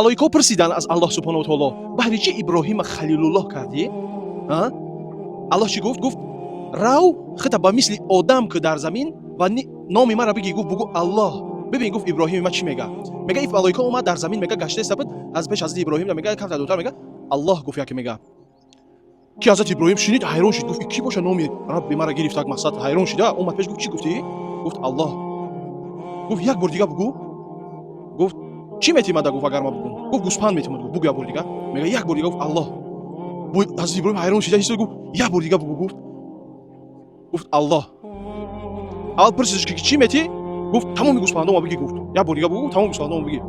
Малоикаҳо пурсиданд аз Аллоҳ субҳонаҳу таоло: баҳри чӣ Иброҳима халилуллоҳ кардӣ? А? Аллоҳ чӣ гуфт? Гуфт: рав, хита ба мисли одам ки дар замин ва номи мара бигӣ. Гуфт: бугӯ Аллоҳ. Бибин, гуфт, Иброҳими ма чӣ мега. Мега, иф малоика омад, дар замин, мега, гаштаиста буд аз пеш ҳазрати Иброҳим. Мега, камтар дуртар, мега, Аллоҳ гуфт яке. Мега, ки ҳазрати Иброҳим шинид, ҳайрон шуд, гуфт: ки боша, номи рабби мара гирифтак? Мақсад, ҳайрон шуда омад пеш, гуфт: чӣ гуфтӣ? Гуфт: Аллоҳ. Гуфт: як бор дига бугӯ. Гуфт: чӣ метимада? Гуфт: агар ма бугӯм, гуфт, гӯспанд метимад. Гуфт: бугӯ як бор дига. Мега, як бор дига гуфт: Аллоҳ. Ҳазрати Иброҳим ҳайрон шида ҳисо, гуфт: як бор дига бугӯ. Гуфт: Аллоҳ. Аввал пурсидш, ки чӣ метӣ? Гуфт: тамоми гӯспандома бигӣ. Гуфт: як бор дига бугӯ, тамоми гӯспандома бигӣ.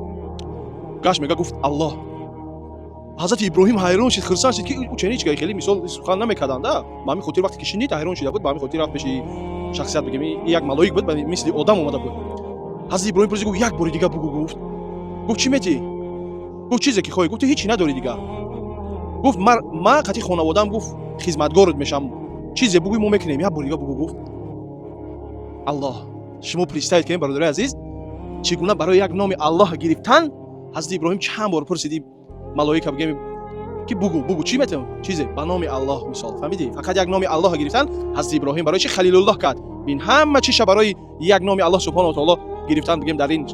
Гашт, мега, гуфт: Аллоҳ. Ҳазрати Иброҳим ҳайрон шид, хирсан шид, ки ӯ чунин ҳеч хеле мисол сухан намекарданд. Ба ҳамин хотир, вақте ки шинид, ҳайрон шида буд. Ба ҳамин хотир рафт пеши шахсият, бигем, як малоик буд, ба мисли одам омада буд. Ҳазрати Иброҳим пурсид, гуфт: як бори дига бугӯ. Гуфт: чӣ метӣ? Гуфт: чизе ки хоҳӣ. Гуфт: ту ҳечи надорӣ дига. Гуфт: ма қати хонаводаам, гуфт, хизматгорат мешам, чизе бугӯй, мо мекунем. Як бори дига бугӯ. Гуфт: Аллоҳ. Шумо представить кунед, бародарои азиз, чӣ гуна барои як номи Аллоҳ гирифтан ҳазрати Иброҳим чанд бор пурсиди малоика, бигем, ки бугӯ, бугӯ, чӣ метавон, чизе ба номи Аллоҳ. Мисол, фаҳмидӣ? Фақат як номи Аллоҳ гирифтан ҳазрати Иброҳим барои чи халилуллоҳ кард? Бин, ҳама чиша барои як номи Аллоҳ субҳонаҳу таоло гирифтан, бигем, дар ин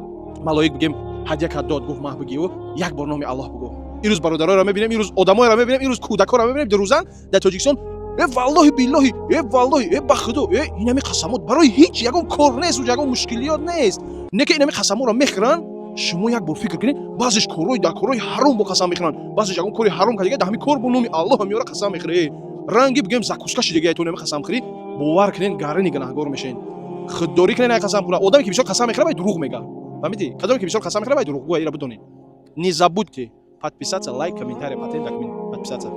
малоик, бигем, ҳадя кард, дод. Гуфт: маҳ бигиву як бор номи Аллоҳ бугӯ. Ирӯз бародароро мебинем, ирӯз одамоеро мебинем, ирӯз кӯдакҳоро мебинем дурӯзан дар Тоҷикистон: э, валлоҳи, биллоҳи, э, валлоҳи, э, ба худо, э. Инами қасамот барои ҳеҷ ягон кор нест, ягон мушкилиёт нест, не ки инами қасаморо мехӯранд. Шумо як бор фикр кунед, баъзеш корҳои дар корҳои ҳаром бо қасам мехӯранд, баъзеш ягон кори ҳаром кардига, дар ҳамин кор бо номи Аллоҳ меёра, қасам мехӯра. Э, ранги, бигем, закуска шидига, то нами қасам хӯрӣ, бовар кунед, гарини гунаҳгор мешавед. Худдорӣ кунед ай қасам хӯра. Одаме ки бисёр қасам мехӯра, вай дурӯғ мега, фаҳмидӣ? Кадоме ки бисёр қасам мехӯра, вай дурӯғгӯ, ира бидонед. Не забудьте подписаться, лайк, комментарий, патент, подписаться.